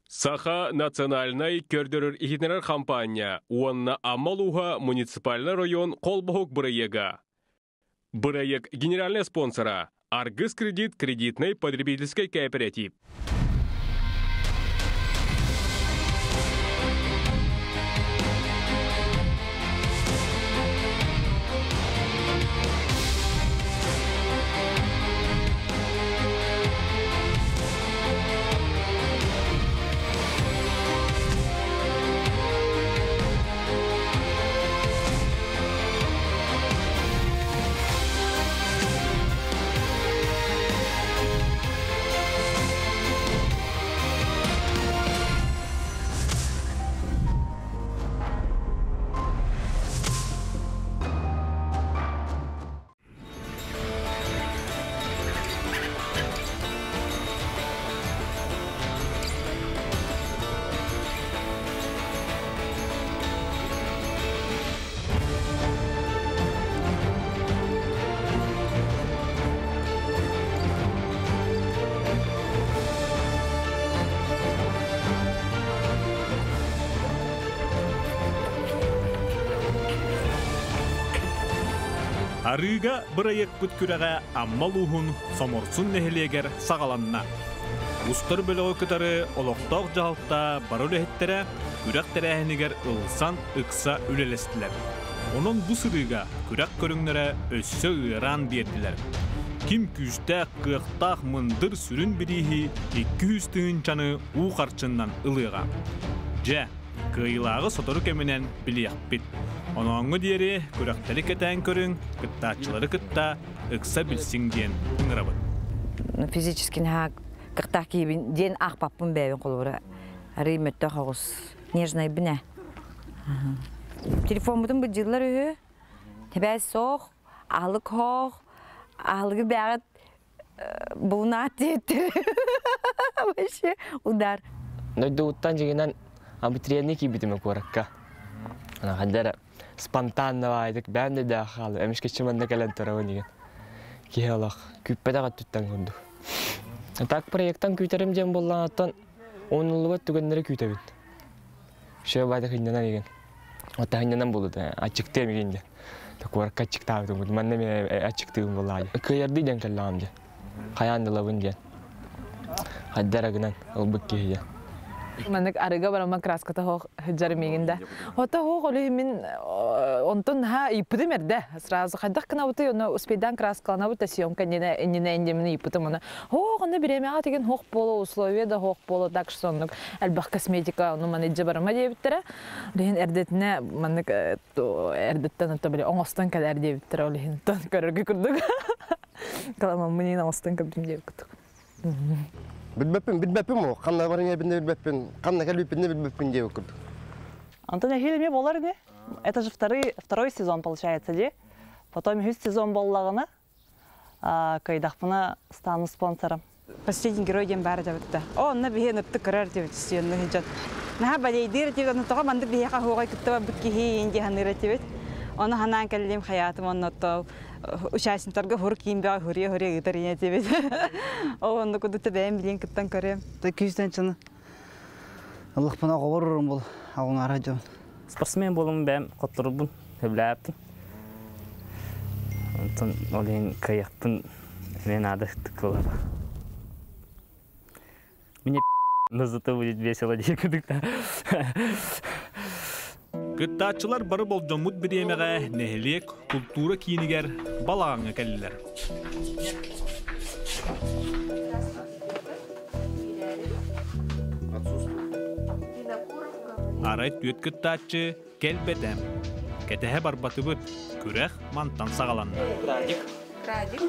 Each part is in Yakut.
Саха национальнай көрдөрөр-иһитиннэрэр хампаанньа уонна Амма улууһа муниципальнай район холбоһук бырайыага. Бырайыак генеральнай спонсора Аргыс кредит кредитнай потребительскай кооператив. Арыыга бырайыакпыт күрэҕэ Амма улууһун Соморсун нэһилиэгэр саҕаланна. Устар бөлөҕү кытары олохтоох дьаһалта бары үлэһиттэрэ күрэх тэрээһинигэр ылсан ыкса үлэлэстилэр. Онон бу сырыыга күрэх көрүҥнэрэ өссө ыараан биэрдилэр. Ким күүстээх, кыахтаах мындыр сүрүн бирииһи 200 тыһыынчаны уу харчыннан ылыаҕа. Дьэ, Кыайыылааҕы сотору кэминэн билиэхпит. Онооҥҥо диэри күрэхтэри кэтээн көрүҥ, кыттааччылары кытта ыкса билсиҥ диэн ыҥырабыт. Физически наһаа кыахтаах киһибин диэн аахпаппын бэйэбин холобура арыый мөттөх оҕус нежнайбын ээ. Телефоммутун быдьыыллар үһү. Тэбээс суох, аһылык хоох, аһылыгы бэҕэт булунаат диэттэр. Вообще удар. Дойдубуттан дьиҥинэн абитуриенныы киирбитим куоракка. Ханна эрэ спонтанно баайдык бэйэм да дээх хаалым. Эмискэччи манна кэлэн турабын деген. Киһи олох күүппэтэх өттүттэн курдук. Так проекттан күүтэрим диэн буоллаҕыттан унуллубат түгэннэри күүтэбин. Все баайдык хынньанан деген. Оттон хынньанан буолута аччыктыам игин диэн. Куоракка аччыктаабытым манна эмиэ аччыктыыбын буоллаҕа дии. Кыайардыы диэн кэллэҕим дии. Хайаан да ылабын диэн. Хайда эрэ гынан ылбыт киһи диэн. Маннык арыга барамман краската хоох сылдьар миигин да. Ото хоох олүһү мин онтон наһаа ыйыппытым эрдэ. Сразу хайдах гынабытый ону успейдаан краскаланабыт да съемка иннинэ иннинэ иннинэ ыйыппытым ону. Хоох ону бириэмэҕэ тигин хоох буола условия да хоох буола так что оннук элбэх косметика ону маны илдьэ барыма диэбиттэрэ. Билигин эрдэтинэ маннык эрдэттэн ото били оҥостон кэлэр диэбиттэрэ ол иһин тон көрөргө курдук. Каламаммын оҥостон көрдүм диэбит курдук. Билбэппин, билбэппин ол. Ханна баран билбэппин, ханна кэлбиппин да билбэппин диэбит курдук. Антон эһиил эмиэ буолар ини. Это же второй, второй сезон получается, дии. Потом үһүс сезон буоллаҕына, кыайдахпына стану спонсором. Последний герой диэн баар этэ О, онно биһи ыныптык көрөр диэбит сүйэннэ сылдьан. Наһаа балейдыыр этибит, ону тоҕо маннык биһиэхэ оһуоҕай кытта барбыт киһи иин дии саныыр этибит. Ону ханаан кэллим хайаатым онно участниктарга хур киинбэҕэ хуриэ-хуриэ ыытар ийэ этибит. Ол оннук кудута бэйэм билиэн кыттан көрүөм. Күүстэн чыны Аллахпына оҕобор бол аҕунаара дьон. Спортсмен буолум бэйэм хотторубун сөбүлээбиппин. Онтон ол иһин кыайыахпын эмиэ наада тыккылар. Мне но зато будет весело диye кудукта. Кыттааччылар бары болдьоммут бириэмэҕэ нэһилиэк култуура киинигэр балаҕаҥҥа кэллилэр. Арай түөрт кыттааччы кэлбэтэ. Кэтэһэ барбатыбыт, күрэх мантан саҕаланна. Радик. Радик.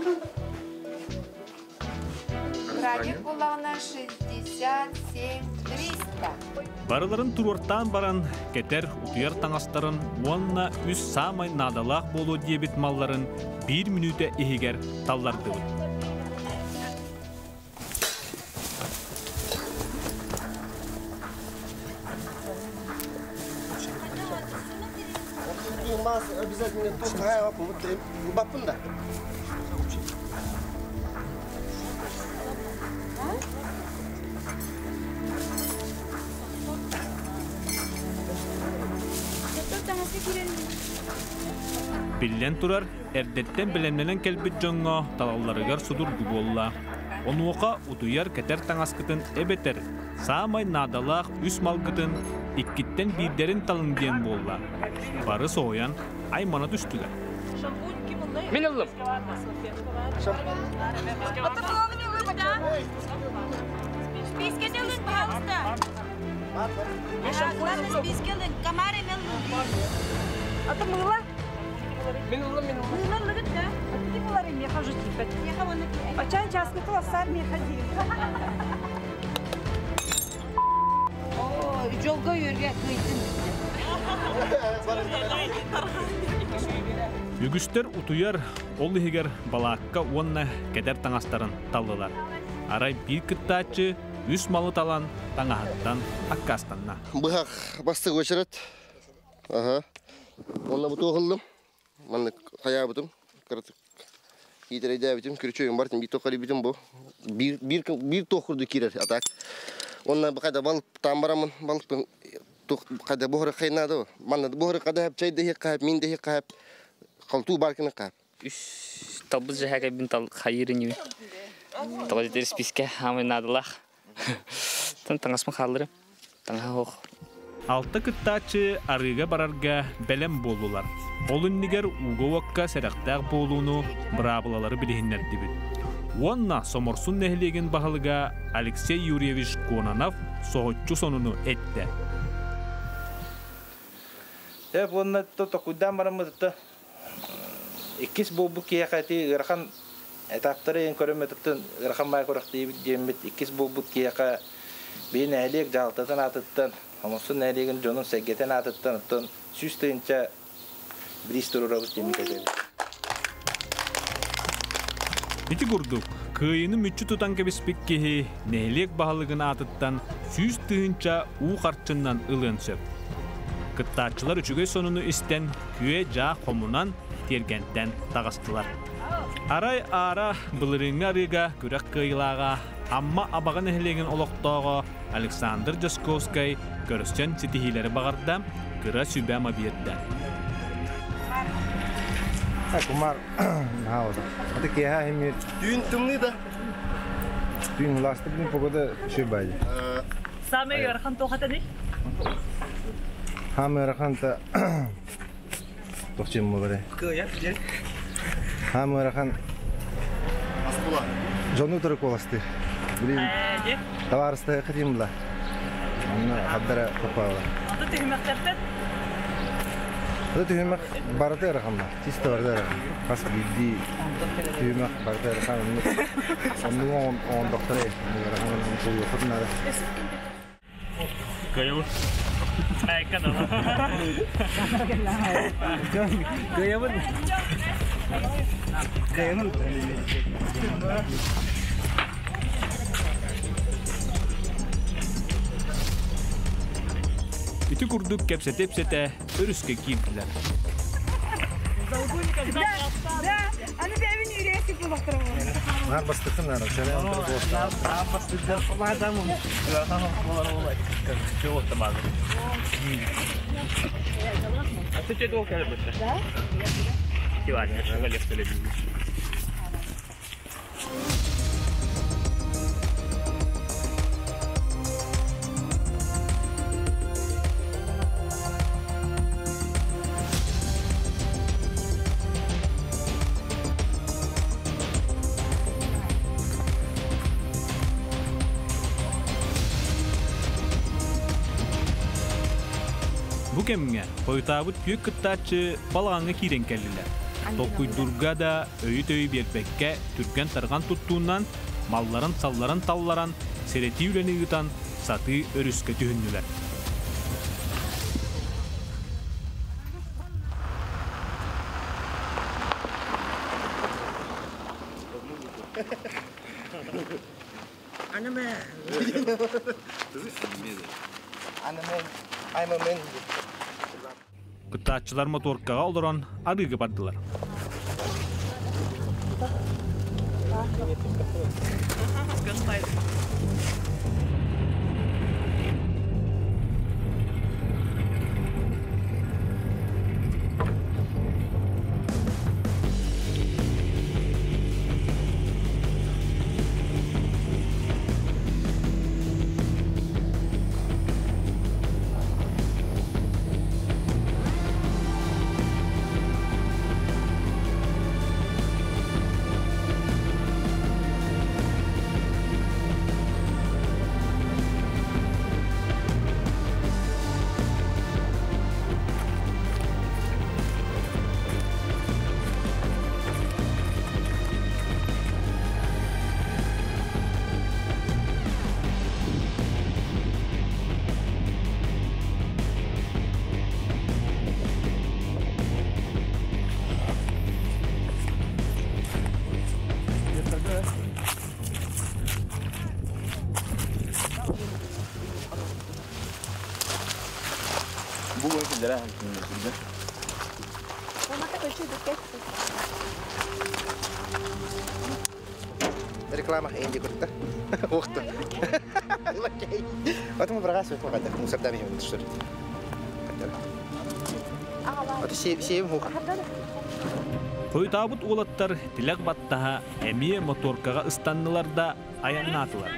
Радик буллаҕына 67 300. Барыларын туруортаан баран, кэтэр, утуйар таҥастарын уонна үс саамай наадалаах буолуо диэбит малларын биир мүнүүтэ иһигэр таллардыбыт. Обязательно баппын да. Биллэн турар, эрдэттэн бэлэмнэнэн кэлбит дьоҥҥо талалларыгар судургу буолла. Онуоха утуйар кэтэр таҥаскытын эбэтэр саамай наадалаах үс малгытын иккиттэн биирдэрин талыҥ диэн буолла. Бары соһуйан аймана түстүлэр. Мин ыллым. Ата мыла? Мин ыллым, мин ыллым. Мыла ыллыгыт да? Аты булар меха уже типет. Очан часкы туласар меха диир. О, жолго өргө кыйдын. Үгүстэр утуйар, ол иһигэр балаакка уонна кэтэр таҥастарын таллылар. Арай биир кыттааччы үс малы талан таҥаһыттан аккаастанна. Быһах бастык очерет. Аха. Онно бу туохыллым. Маннык хайаабытым. Кыратык киитэрэйдээбитим. Күрүчүөйүм бар, биир туох карыйбытым бу. Биир, биир, биир туох курдук киирэр атак. Онно бу балык таан барамын, балыкпын туох хайда буһары хайнаады. Манна буһары када хап чай дэһи хап, мин дэһи хап, халтуу баркыны хап. Үс талбыт жаһа бин тал хайырын юй. Тоҕо дитер списке хамай надалах. Тан таҥасмын хааллырым. Таҥаһа ох. Алта кыттааччы арыыга барарга бэлэм буоллулар. Ол иннигэр ууга уокка сэрэхтээх буолууну быраабылалары билиһиннэрдибит. Уонна Соморсун нэһилиэгин баһылыга Алексей Юрьевич Кононов соһуччу сонуну эттэ. Эп уонна токуйдаан бараммыт иккис буолбут киһиэхэ ити ыарахан этаптары эн көрөмөтүттэн ыарахан баай көрөхтиибит диэммит иккис буолбут киһиэхэ биир нэһилиэк дьаһалтатын аатыттан Омосун нэһилиэгин дьонун сэргэтин аатыттан оттон 100 000 бириис туруорабыт диэммит этэбит. Ити курдук, кыайыны мүччү тутан кэбиспит киһи нэһилиэк баһылыгын аатыттан 100 000 уу харчыннан ылыан сөп. Кыттааччылар үчүгэй сонуну истэн күө-дьаа хомунан тиэргэнтэн таҕыстылар. Арай аара былырыыҥҥы арыыга күрэх кыайыылааҕа Амма Абаҕа нэһилиэгин олохтооҕо Александр Дьосковскай көрсөн ситиһиилэри баҕарда, кыра сүбэ-ама биэрдэ. Кумар наһаа Аты киэһэ химир. Түүн тымныы да? Түүн ласты бүгүн погода үчүгэй баайы. Самый ыарахан туохатаный? Хаамы ыарахан та тохчем болары. Хаамы ыарахан Жону туры коласты. Блин. Товарысты хотим бла. Онно хаддара попала. Аты түһүмэхтэртэн? Аты түһүмэх барыта ыарахан Чисто барыта ыарахан. Хас биирдии түһүмэх барыта ыарахан. Оннуга он докторы. Ыарахан болуохут надо. Кыайабын. Кыайабын. Кыайабын. Ити курдук кэпсэтэ-ипсэтэ өрүскэ киирдилэр. Да, аны бэбин үйрәсик булактыр. Нар бастыкын нар. Сәлем Нар бастыкын. Да? Бу кэмҥэ хойутаабыт күөх кыттааччы балаҕаҥҥа киирэн кэллилэр. Толкуйдуурга да өйү-төйү биэрбэккэ түргэн-тарҕан туттуунан малларын-салларын талларан сэрэтии үлэни ыытан сатыы өрүскэ түһүннүлэр. I'm a man. I'm a man. Кыттааччылар моторкаҕа олорон арыыга бардылар. Реклама инди курта. Уохта. Отому брагас век магада. Мусордами юм түшөр. Ото сием хука. Хойутаабыт уолаттар тилэх баттаһа эмиэ моторкаҕа ыстаннылар да айаннаатылар.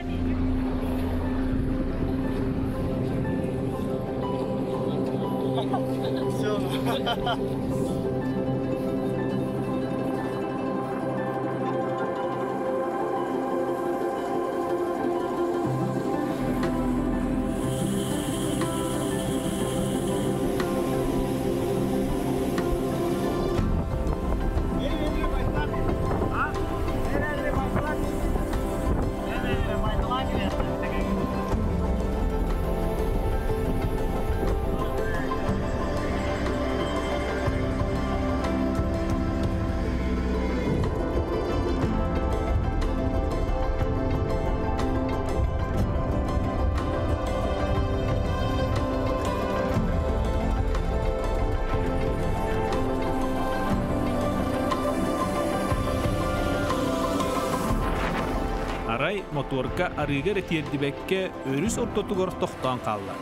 Арай моторка арыыга эрэ тиэрдибэккэ өрүс ортотугар тохтоон хаалла.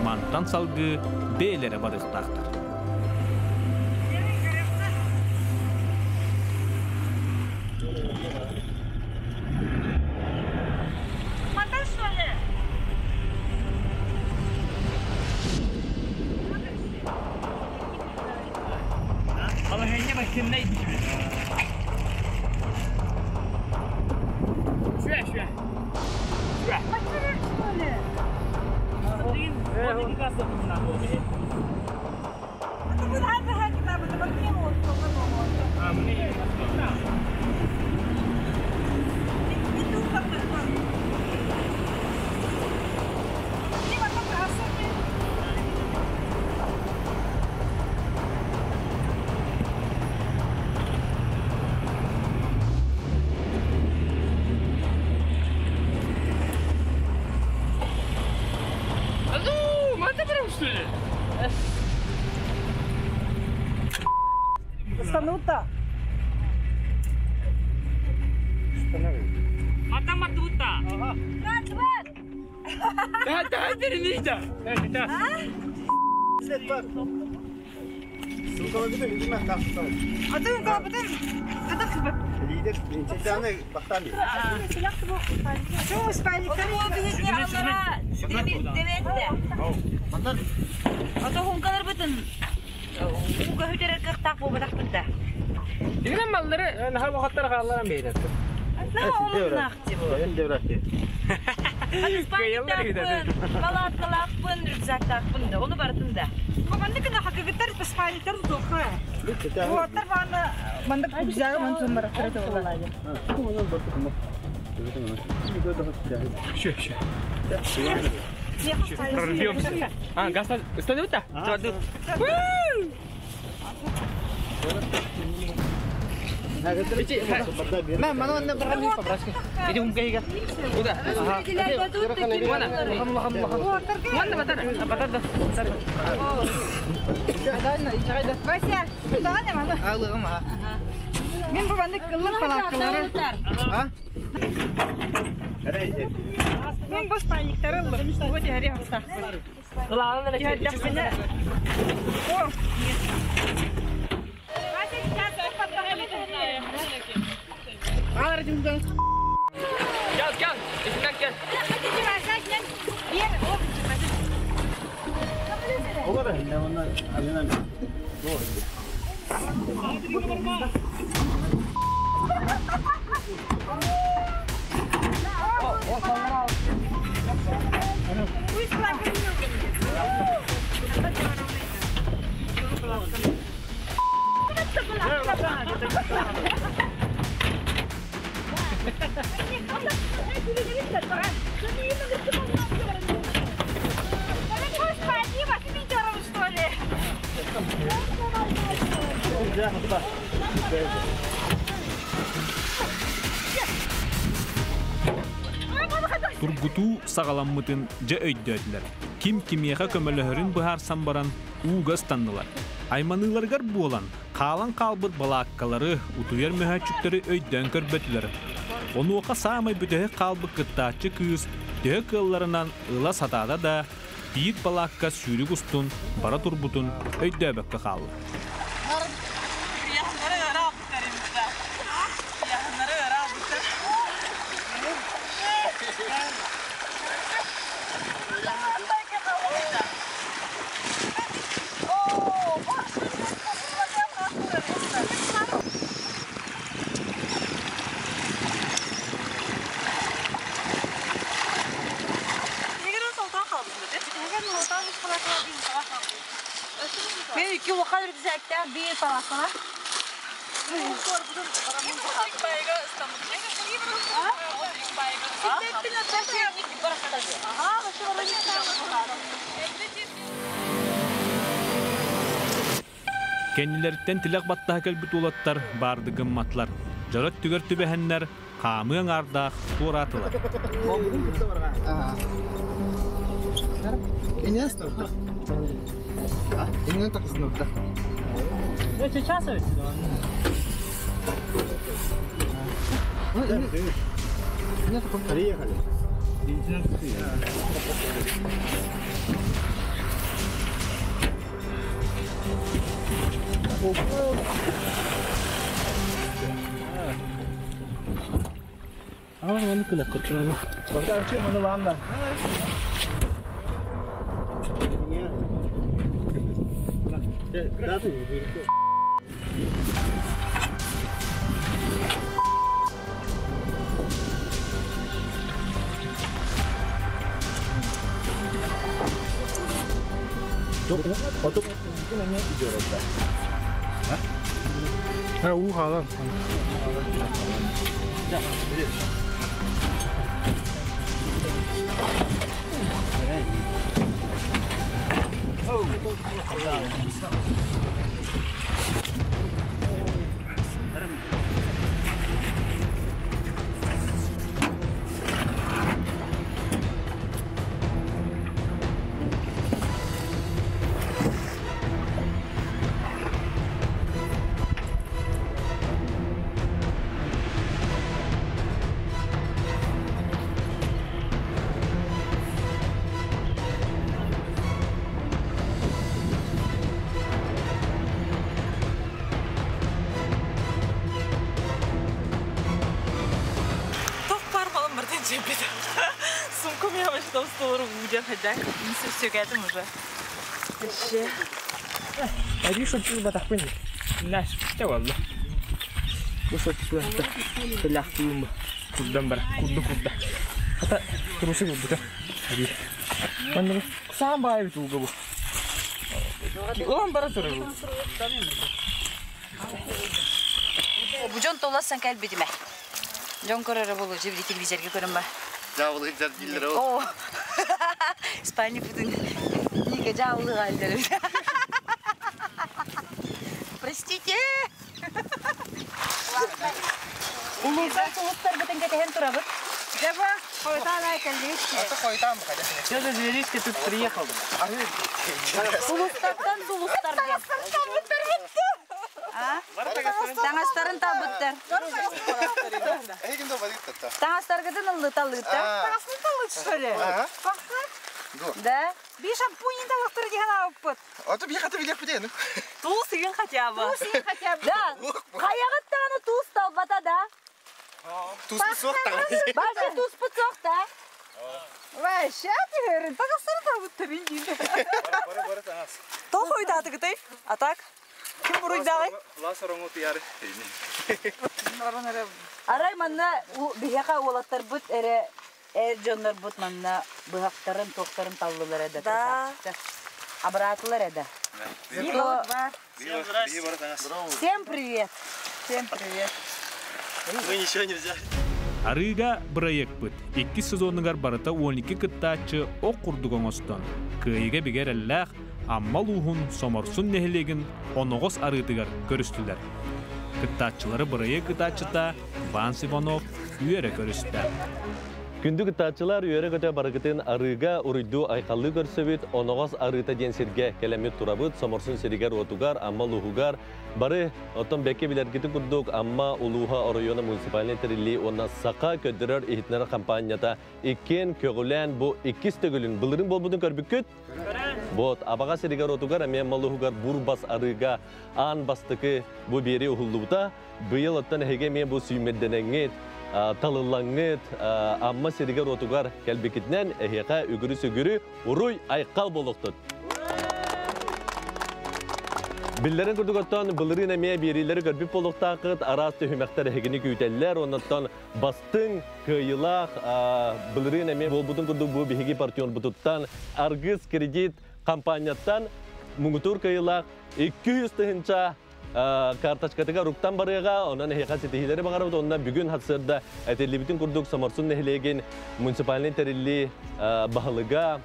Мантан салгыы бэйэлэрэ барыахтаахтар. Тургутуу саҕаламмытын дьэ өйдөөтүлэр. Ким кимиэхэ көмөлөһөрүн быһаарсан баран ууга ыстаннылар. Айманыыларыгар буолан, хаалан хаалбыт балааккалары, утуйар мөһөөччүктэри өйдөөн көрбөтүлэр. Онуоха саамай бүтэһик хаалбыт кыттааччы кыыс төһө кыалларынан ыла сатаата да, биир балаакка сүүрүк устун бара турбутун өйдөөбөккө хаалла. Мен iki улахан рюкзактаах биир палааккалаах. Кэннилэриттэн тилэх баттаһа кэлбит уолаттар баарды гымматылар. Дьоро өттүгэр түбэһэннэр хаамыы аҥаардаах туораатылар. Приехали. Сумку меня вообще там стол будет ходяк. Все к этому уже. Вообще. Ади шотчу батахпын. Наш, чавалла. Бу шотчу хата. Курдан бар, курду курда. Хата турусы бу. Ади. Манна саам баай бит уга бу. Улан бара туру. Бу дьон толасан кэлбитимэ. Дьон көрөрө болу жибри телевизорга көрөн ба. Жабылы дилер О. Спальник бүтүн. Ниге жабылы галдер. Простите. Улуустар сулустар бүтүн кетehen турабыт. Жаба, қойтан айкалдык. Что за зверишка тут приехал? Сулустартан сулустар деп. А? Таңастарын табыттар. Таңастаргытын ылды талыытта. Таңасын талыт, что ли? Да? Би шампунь талықтыр деген ауыппыт. Аты би хаты билеп битен. Туус игин хотя бы. Туус игин хотя бы. Да. Каягыттаны туус талбата да. Туз соқта. Башы туус пут соқта. Вообще, ты таңастарын табыттыр дейін. Тол хойдаты гытай. А так? Ким буруйдагы? Арай манна бихеха уолаттар бут эре эр дьоннор бут манна быһахтарын тохтарын таллылар эдэ. Да. Абыраатылар эдэ. Всем привет. Всем привет. Мы ничего не взяли. Арыыга бырайыакпыт иккис сезонугар барыта 12 кыттааччы ох курдук оҥостон, кыайыыга бигэ эрэллээх Амма улууһун Соморсун нэһилиэгин оноҕос арыытыгар көрүстүлэр. Кыттааччылары бырайыак ытааччыта Иван Иванов үөрэ көрүстэ. Күндү кыттааччылар, үөрэ-көтө барыгытын арыыга уруйдуу айхаллыы көрсөбүт, Оноҕос арыыта диэн сиргэ кэлэммит турабыт, Соморсун сиригэр-уотугар, Амма улууһугар бары оттон бэккэ билэргитин курдук Амма улууһа оройуона муниципальнай тэриллии уонна Саха көрдөрөр-иһитиннэрэр хампаанньата иккиэн көҕүлээн бу иккис төгүлүн былырыын буолбутун көрбүккүт? Вот, Абаҕа сиригэр-уотугар эмиэ Амма улууһугар Бурбас арыыга аан бастакы бу биэрии уһуллубута. Быйыл оттон эһиги эмиэ бу сүүмэрдэнэҥҥит, талыллаҥҥыт, Амма сиригэр-уотугар кэлбиккитинэн эһиэхэ үгүрү-сүгүрү уруй-айхал буолуохтун! Биллэрин курдук оттон былырыын эмиэ биэриилэри көрбүт буолуохтааххыт, араас түһүмэхтэр эһигини күүтэллэр, оннуттан бастыҥ, кыайыылаах былырыын эмиэ буолбутун курдук бу биһиги партнербутуттан Аргыс кредит компанияттан муҥутуур кыайыылаах 200 тыһыынча карточкатыгар уктан барыаҕа, онон эһиэхэ ситиһиилэри баҕарабыт. Онно бүгүн сарсыарда этиллибитин курдук Соморсун нэһилиэгин муниципальнай тэриллии баһылыга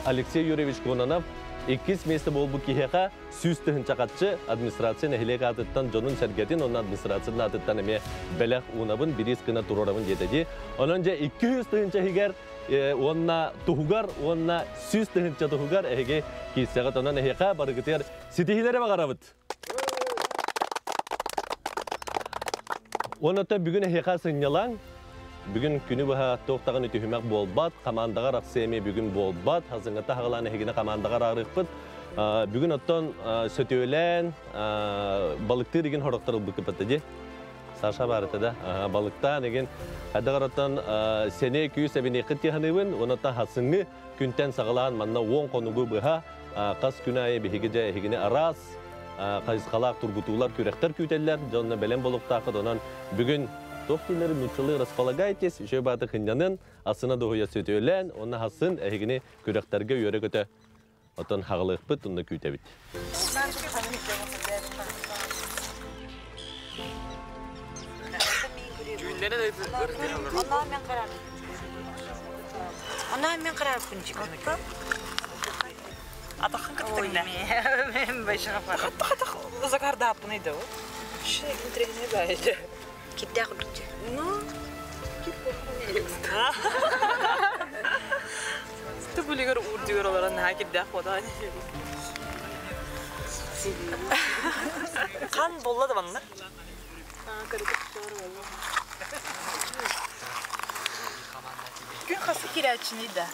Алексей Юрьевич Кононов иккис миэстэ буолбут киһиэхэ 100 тыһыынча харчы администрация нэһилиэк аатыттан дьонун-сэргэтин уонна администрациятын аатыттан эмиэ бэлэх уунабын, бириис гына туруорабын диэтэ дии. Онон дьэ 200 тыһыынча иһигэр уонна туһугар уонна 100 тыһыынча туһугар эһиги киирсэҕит. Онон эһиэхэ барыгытыгар Ситиһиилэри баҕарабыт! Уонна бүгүн эһиэхэ сынньалаҥ. Бүгүн күнү быһа туох даҕаны түһүмэх буолбат, хамаандаҕа арахсыы эмиэ бүгүн буолбат. Хазыҥҥата хаҕалаан эһигини хамаандаҕа араарыахпыт. Бүгүн оттон сөтүөлээн балыктыыр игин хорохтор ылбыккыт дии. Саша баарыта да балыктаан игин хайдах оттон сэниэ күүс эбиниэххит тиһаныыбын. Уонна хасыҥҥы күнтэн саҕалаан манна 10 хонугу быһа хас күн аайы биһиги дьэ эһигини араас хайысхалаах тургутуулар, күрэхтэр күүтэллэр. Дьонно бэлэм болуктааххыт. Онон бүгүн туох дииллэри нууччалыы располагайтесь, үчүгэй бааты кынньанын, асына дуһуйа сөтүөлээн, уонна хасын эһигини күрэхтэргэ үөрэ-көтө отон хаҕылыахпыт, онно күүтэбит. Она мен қарарпын чикмөтө. Атахын кыттыгна. Мен башыга Хатта хатах узакардааппын иде о. Ши интригне байды. Киддә курдук. Ну, Түбүлигер уурдугер олорон наһаа кирдээх буолан. Қан болла да манна. Күн хасы кирәчини да.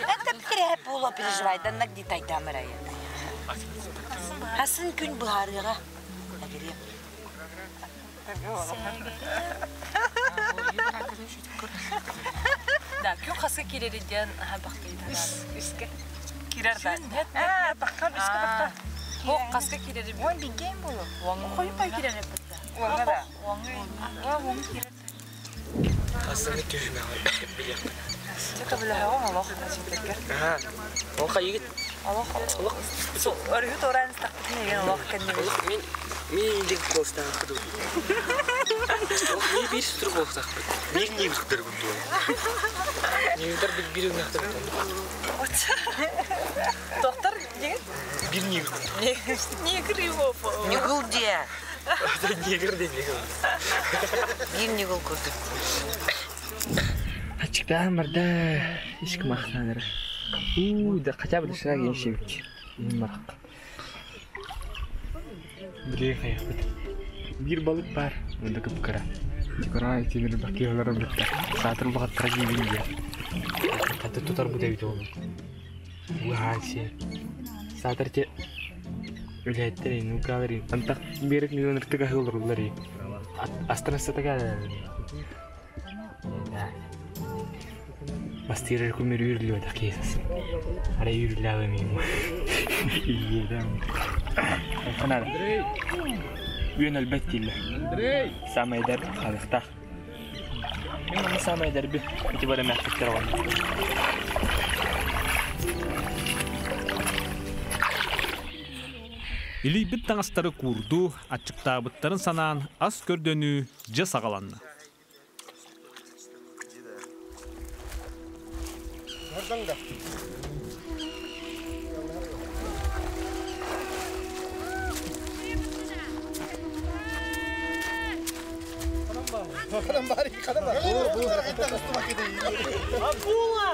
Это битре була переживай, да нагди тайдамыр Хасын күн быһаарыга. Да, күн хасы кирериден хабактыйда. Үске. Кирер да. А, таққа үске таққа. Бу қасқа кирери. Он бигген болу. Қойып пай кирер эппетте. Оңа да. Оңа оң кирер. Хасыны түһүмэҕи билиэхпин. Чека билэһэ олох ачитеккер. Аха. Ол хайыгыт? Олох. Олох. Өрүһү туораан истахпытын еген олох кэннибит. Олох мин мин дик болстаахпыт. Олох ми бир сүтүр болстаахпыт. Бир нивдер гунду. Нивдер бир бир нахтар. Доктор деген? Бир нигр. Негр его. Нигл де. Негр де негр. Бир нигл көрдүк. Ачыктаан барда ешкім ақтаныр. У, да хотя бы доширак емшебит. Марақ. Біле қаяқпыт. Бір балық бар. Онда көп кара. Тикора тимир бакиялар бітті. Сатыр бағаттара кейбін де. Қатты тұтар бұда бит ол. Уа, Сатыр те үләттер, ну калри. Антақ берік миллион ыртыға олар. Астана Бастырыр көмір үйірлі өді кейсіз. Ара үйірлі алмаймын. Иедім. Қанады. Үйен әлбәт келі. Самай дәрбі қалықтақ. Мен оны самай дәрбі. Өте бара мәқтіктер оған. Илийбит таҥастары куурдуу, аччыктаабыттарын санаан ас көрдөнүү дьэ саҕаланна. Акула!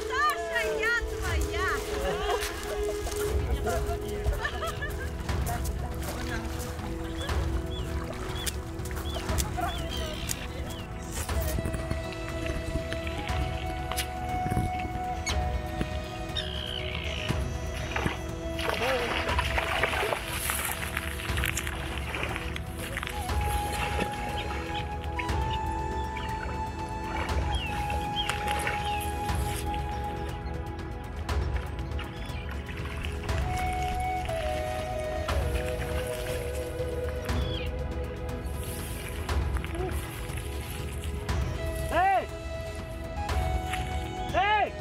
Саша, я твоя! Эй! Эй!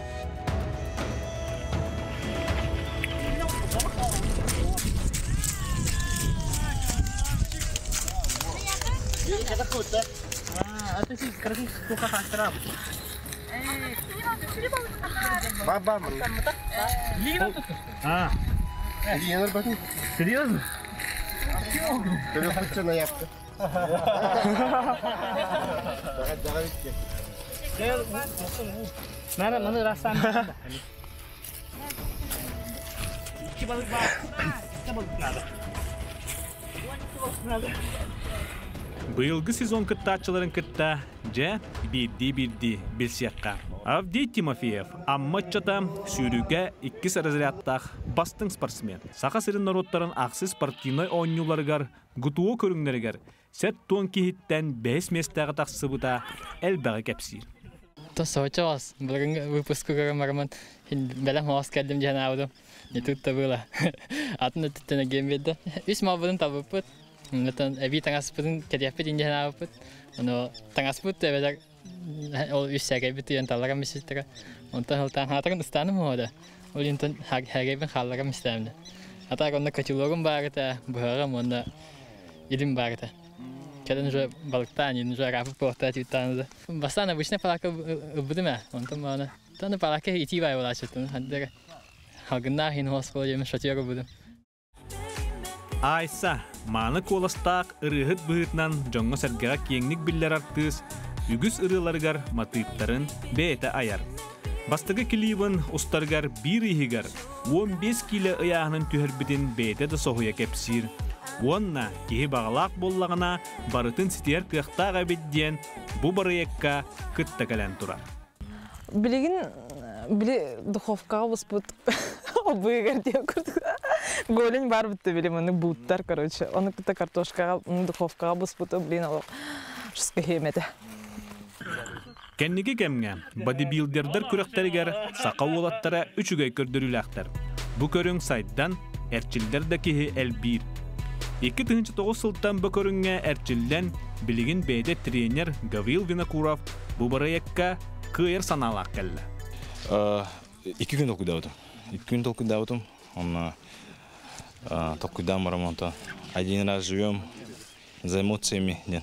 А. Серьезно? Быйылгы сезон кыттааччыларын кытта дьэ биирдии-биирдии билсиэххэ. Авдей Тимофеев Амма ыччата сүүрүүгэ иккис разрядтаах бастыҥ спортсмен. Саха сирин норуоттарын ахсыс спортивнай оонньууларыгар ГТО көрүҥнэригэр 70 киһиттэн бэһис миэстэҕэ тахсыбыта элбэҕи кэпсиир. То сочос, былырыҥҥы выпускыгар бараммын бэлэм оҕус кэллим диэн аабытым. Не тут-то было. Атын өттүттэн эгиэн биэрдэ. Үс малбытын талбыппыт. Онтон эбии таҥаспытын кэтиэхпит диэн аабыппыт. Ону таҥаспыт эбэтэр ол үс сээкэйбит тыйан талларам мисситтэрэ. Онтон сылтаан хаатарын ыстааным оҕода. Ол интон хээгэйбин хаалларам истээмдэ. Атаак онно котелогум баарыта, быһаҕым уонна илим баарыта. Кэлин уже балыктаан, уже араапыт буолта тииттаан да. Бастаан обычно палака ылбытым ээ. Онтон мааны таны палака итии бай буолааччыттын. Хандара халгыннаах иһин хуос буола диэмин шатер ылбытым. Айса, мааны куоластаах ырыаһыт быһыытынан дьоҥҥо-сэргэҕэ киэҥник биллэр артыыс, үгүс ырыаларыгар матыыптарын бэйэтэ айар. Бастакы клибын устарыгар биир иһигэр 15 киилэ ыйааһынын түһэрбитин бэйэтэ да соһуйа кэпсиир. Уонна киһи баҕалаах буоллаҕына барытын ситиһэр кыахтаах эбит диэн бу бырайыакка кытта кэлэн турар. Билигин били духовкаҕа буспут обыыгар диэн курдук голень бар бутта били маны бууттар короче ону кытта картошкаҕа духовкаҕа буспуту блин олох шскэһиэм этэ. Кэнники кэмҥэ бодибилдердэр күрэхтэригэр саха уолаттара үчүгэй көрдөрүүлээхтэр. Бу көрүҥ сайдан, эрчиллэр да киһи элбиир. 2009 сылтан бу көрүҥҥэ эрчиллэн, билигин бэйэтэ тренер Гаврил Винокуров бу бырайыакка кыайар санаалаах кэллэ. Икки күн толкуйдаабытым. Икки күн толкуйдаабытым. Онно толкуйдаан барам онто один раз живем за эмоциями диэн.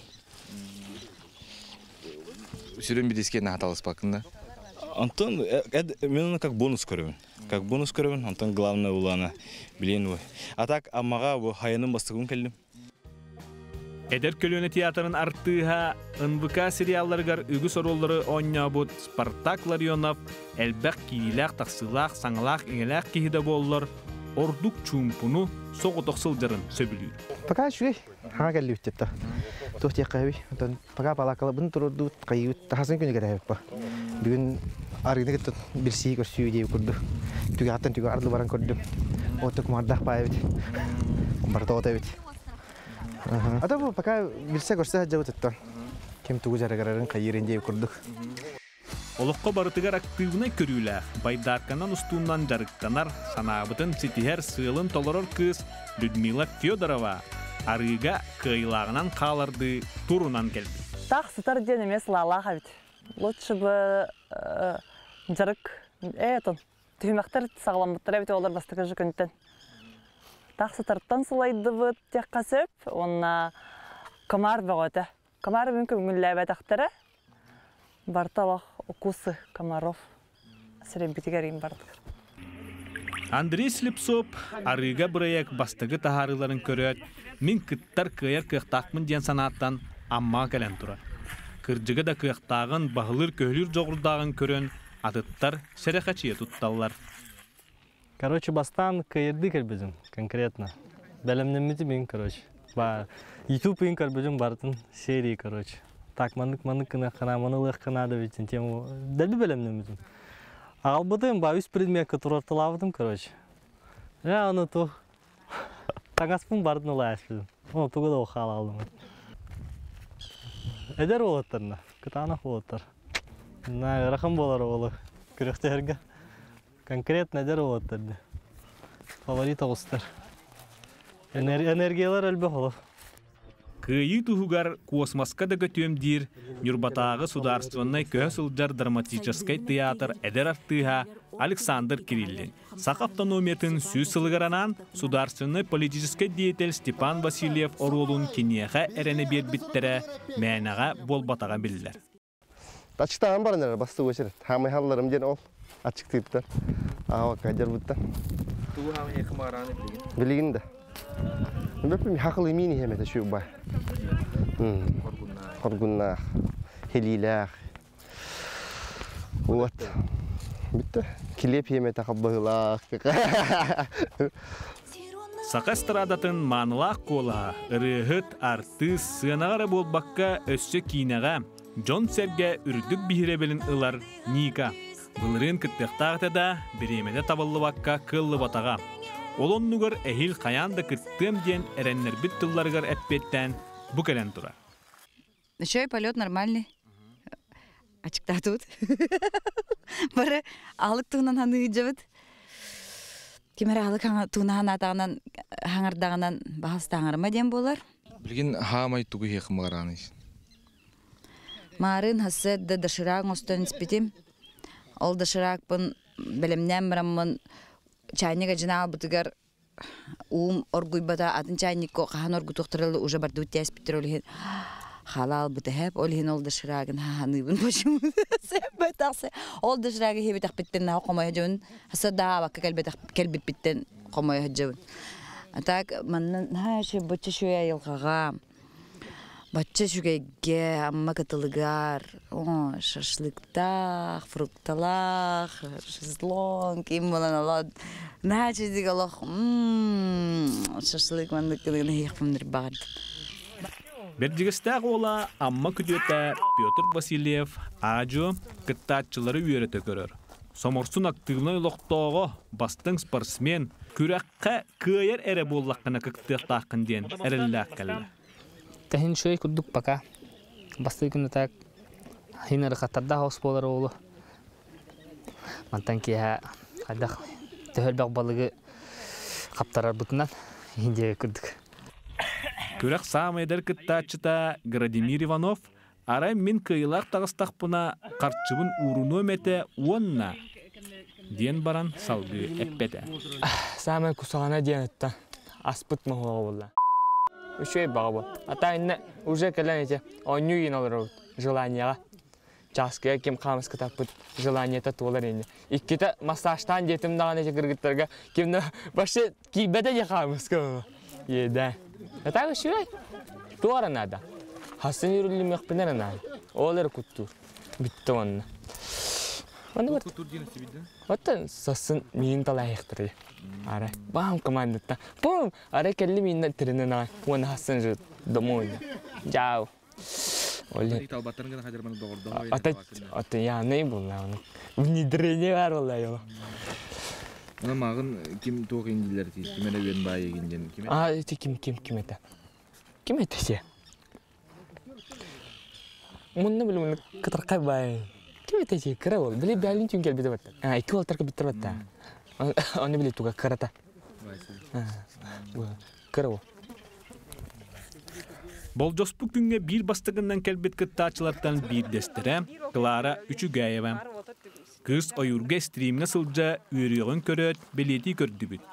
Сүрүн бидиске наһаталыспаккын да? Антон, мен оны как бонус көрөбүн. Как бонус көрөбүн, онтон главное улаана билиэн А так аммаға бу хайанын бастыгын кэллим. Эдэр көлүөнэ театрын артыыһа НВК сериалларыгар үгүс оруоллары оонньообут Спартак Ларионов элбэх киириилээх-тахсыылаах, саҥалаах-иҥэлээх киһи да буоллар, ордук чуумпуну соҕотох сылдьарын сөбүлүүр. Пока үчүгэй. Хаҥа кэллибит дьэ Туох диэххэ Онтон пока палаакалабын турурдубут, хайыыбыт хасын күнү кэтэһэбит ба. Бүгүн арыыны кытта билсии көрсүү диэбит курдук. Түгэҕиттэн түгэҕэр дылы баран көрдүм. Оттук муордаах баай эбит. Барыта ото эбит. А то бу пока билсэ көрсө сылдьабыт оттон. Ким тугу дьарыгырарын хайыырын диэбит курдук. Олоххо барытыгар актыыбынай көрүүлээх, байдаарканан устуунан дьарыктанар, санаабытын ситиһэр сыалын толорор кыыс Людмила Федорова арыыга кыайыылааҕынан хаалардыы турунан кэлбит. Таах сытар диэн эмиэ сылаалаах эбит. Лучше бы дьарык этон түһүмэхтэр саҕаламмыттара эбит олор бастакы же күнтэн. Таах сытартан сылайдыбыт диэххэ сөп уонна комар бөҕөтө. Комар бүгүн көҥүллээбэтэхтэрэ. Барыта олох укусы комаров сирэйбитигэр иин бардыгар. Андрей Слепцов арыыга бырайыак бастакы таһаарыыларын көрөөт, мин кыттар кыайар кыахтаахпын диэн санааттан Аммаҕа кэлэн турар. Кырдьыга да кыахтааҕын, баһылыыр-көһүлүүр дьоҕурдааҕын көрөн, атыттар сэрэхэчийэ тутталлар. Короче, бастаан кыайырдыы кэлбитим, конкретно. Бэлэмнэммитим мин, короче. Ба, YouTube ыйын көрбүтүм барытын серии, короче. Так, маннык маннык гыныахха маны ылыахха наада эбит тему дэлби бэлэмнэммитим. Аҕалбытым, ба, үс предметка турарталаабытым, короче. Я аны тух таҥаспын барытын ылаайаспытым. О, тугу да хаалаалым. Эдэр уолаттарна, кытаанах уолаттар. На, ыарахан буолар уолу күрэхтэһэргэ. Конкретно эдэр уолаттар дии. Фаворит оҕустар. Энергиялар элбэх олох. Кыайыы туһугар космоска да көтүөм диир Ньурбатааҕы судаарыстыбаннай көһө сылдьар драматическай тыйаатыр эдэр артыыһа Александр Кириллин. Саха автономиятын 100 сылыгар анаан судаарственнай политическай деятель Степан Васильев оруолун киниэхэ эрэнэ биэрбиттэрэ мээнэҕэ буолбатаҕа биллэр. Ачыктаан баран эрэр бастыы очерет. Хаамай халларым диэн ол ачыктыыптан. Аҕа дьарбыттан. Тугу хаамай хымарааны билигин? Билигин да. Бөппүм хақыл имиин иһэм этэ шуба. Хоргуннаах. Хилиилээх. Вот. Бүтті. Килиэп иһэм этэ хаббыһылаах. Саха эстрадатын маанылаах куолаһа, ырыаһыт, артыыс, сыанаҕа эрэ буолбакка, өссө киинэҕэ, дьон-сэргэ үрдүк биһирэбилин ылар Ника. Былырыын кыттыахтаах этэ да, бириэмэтэ табыллыбакка кыаллыбатаҕа. Ол оннугар эһиил хайаан да кыттыам диэн эрэннэрбит тылларыгар эппиэттээн бу кэлэн турар. Еще и полет нормальный. Ачыктаатыбыт. Бары аалык туһунан ханыыдьабыт. Ким эрэ аалык туһунан ханаатаҕынан хаҥардаҕынан баһастааҥарыма диэн буолар. Билигин хаамай тугу иһиэхим Маарын хассыат да доширак оҥостон испитим. Ол доширакпын бэлэмнээн бараммын чайник адьына албытыгар уум оргуйбата атын чайникка хаһан оргутуохтара уже бардыбыт тээспиттэр ол иһин халаал бытэһэп ол иһин ол доширагын хаһаныыбын почему ол доширагы хебитэхпиттен наха хомойо дьабын хаса даабакка кэлбиппиттен хомойо дьабын а так манна наһаа бочча шүө айылҕаҕа Бачча үчүгэйгэ Амма кытылыгар оо шашлыктаах, фрукталаах, шезлонг им буолан олох наһаа үчүгэйдик олох шашлык маннык гына иһиэхпин баҕардым. Бэрдьигэстээх уола Амма күтүөтэ Петр Васильев аа-дьуо кыттааччылары үөрэтэ көрөр. Соморсун актыыбынай олохтооҕо, бастыҥ спортсмен, күрэххэ кыайар эрэ буоллаххына кыттыахтааххын диэн эрэллээх кэллэ. Тэһин үчүгэй курдук пока. Бастыы күн так хин ырыхаттардаах ос буолар оолу. Мантан киэһэ хайдах төһөлбөх балыгы хаптарарбытынан иһин курдук. Күрэх саамай эдэр кыттааччыта Градимир Иванов арай мин кыайыылаах таҕыстахпына харчыбын уурунуом этэ уонна диэн баран салгыы эппэтэ. Саамай кусаҕана диэн ытта аспыт моһуоҕа буолла. Үчүгэй баҕа бу. Ата инне уже кэлэн ити оонньуу иин олоробут желанияҕа. Чааскыга ким хаамыска таппыт желаниета туолар ини. Иккитэ массажтаан диэтим даҕаны ити кыргыттарга ким да вообще киирбэтэ дии хаамыска. Еда. Это үчүгэй. Туора надо. Хасын үрүлүмүөхпүн эрэ наада. Ол эрэ куттуур. Бүттэ онно. Онно Куттуур диэн истибитин? Оттон сассын миин талаайыктары. Ара, бам командата. Бум! Ара келли миинна тиринен аҕай. Уонна хассын же домой. Жау. Оле. Талбаттарын гына хадырманы доҕордоһо. Ата ата яны булла оны. Внедрение бар булла йо. Ана мағын ким туох индилер ти ким эрэ үөн баайы гинден ким А эти ким ким ким это? Ким это се? Мунна билим кытаркай бай. Ким это се? Кыра ол. Били бәлин түн келбите батта. А ики ол тарка биттер батта. Оны били туга кырата. Кыра ол. Болдьоспут күҥҥэ биир бастакынан кэлбит кыттааччылартан биирдэстэрэ Клара Үчүгэева. Кыыс ойуурга стримҥэ сылдьа үөрүөҕүн көрөөт бэлиэтии көрдүбүт.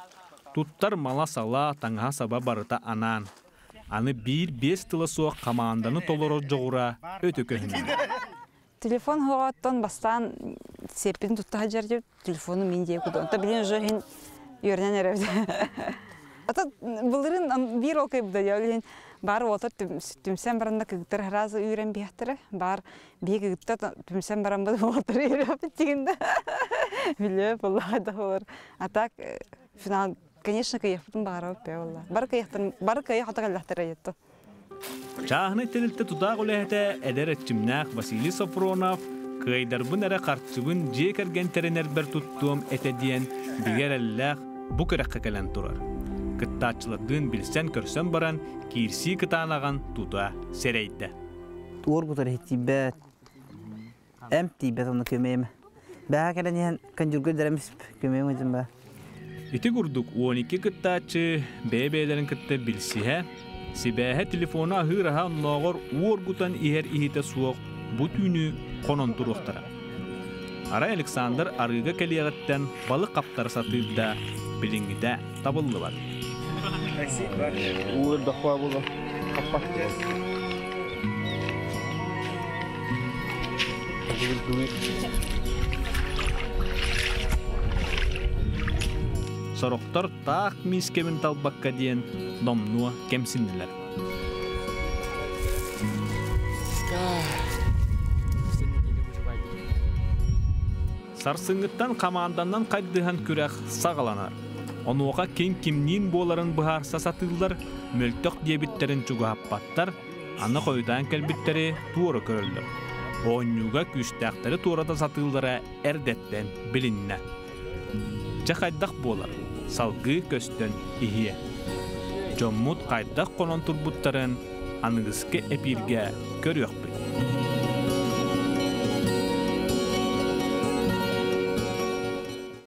Туттар мала-сала, таҥаһа-саба барыта анаан. Аны биир-биэс тыла суох хамаанданы толорор дьоҕура өтө көһүннэ. Телефон хоҕоттон бастаан сиэппин тутта сылдьар телефону мин диэ кудон. Та билин уже иһин үөрэнэн эрэбит. Ата былырын биир ол кайбыда я билин Бар уолаттар түмсэн баранна кыгыттар сразу үүрэн биэхтэрэ. Бар биһи кыгытта түмсэн бараммыт уолаттар үүрөппүт дигинде. Биле булла да болар. А так финал, конечно, кыйахпытын баҕарабыт бе болла. Бары кыйахтан бары кыйах ата кэллэхтэрэ етто. Чааһынай тэрилтэ тутаах үлэһитэ эдэр эрчимнээх Василий Софронов кыайдарбын эрэ харчыбын дьиэ кэргэн тэринэрбэр туттуом этэ диэн бигэ эрэллээх бу күрэххэ кэлэн турар. Кыттааччылардыын билсэн-көрсөн баран киирсии кытаанаҕын тута сэрэйдэ. Уоргутар иһиттиибэт, эмп тиийбэт онно көмөйөм. Бэҕэ кэлэн иһэн кондюрга дэрэмис көмөйөм ыдьым ба. Ити курдук 12 кыттааччы бэйэ-бэйэлэрин кытта билсиһэ, сибээһэ телефону аһыыр-аһа оннооҕор уоргутан иһэр иһитэ суох бу түүнү хонон туруохтара. Арай Александр арыыга кэлиэҕиттэн балык хаптара сатыыр да, билиҥҥитэ табыллыбат. Сорохтор таах миискэбин талбакка диэн номнуо кэмсиннилэр. Сарсыҥҥыттан хамаанданнан хайдыһан күрэх саҕаланар. Онуоха ким кимниин буоларын быһаарса сатыыллар, мөлтөх диэбиттэрин чугаһаппаттар, аны хойутаан кэлбиттэри туора көрөллөр. Оонньууга күүстээхтэри туората сатыыллара эрдэттэн билиннэ. Дьэ хайдах буолар, салгыы көстөн иһиэ. Дьоммут хайдах хонон турбуттарын аныгыскы эпииргэ көрүөхпүт.